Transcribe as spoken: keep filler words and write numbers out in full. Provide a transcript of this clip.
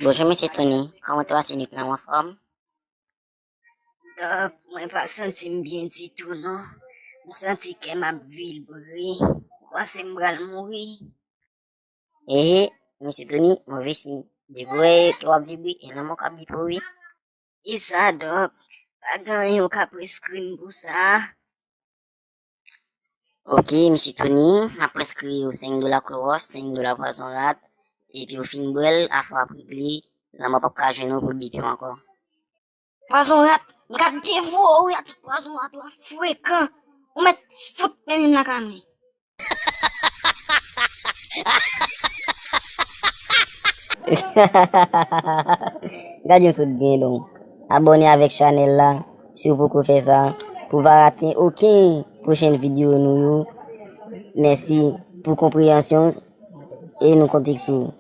Bonjou, mesye Tony. Kòman w trase nwit lan, w anfòm? Dòk, mwen pa santi m byen ditou, non. M santi kè m ap vibre. M panse m pral mouri. Ehe, mesye Tony, move siy. Depi w wè kè w ap vibre, e lanmò k ap bipe w, wi. E sa, Dòk? Pa gen anyen w ka preskri m pou sa? Ok, mesye Tony, m ap preskri w senk dola klowòs, senk dola pwazon rat, epi w fin bwè l, afè w ap regle, lanmò p ap ka jwenn ou pou l bipe w ankò. Pwazon rat, m ka devore w wi, ak tout pwazon rat ou a frekan. Ou mèt fout mennen m lakay mwen. Gad yon sot gen don. Abòne avèk chanèl la si w poko fè sa pou w pa rate okenn pwochèn videyo nou yo. Mèsi pou konpreyansyon e nou konte sou ou.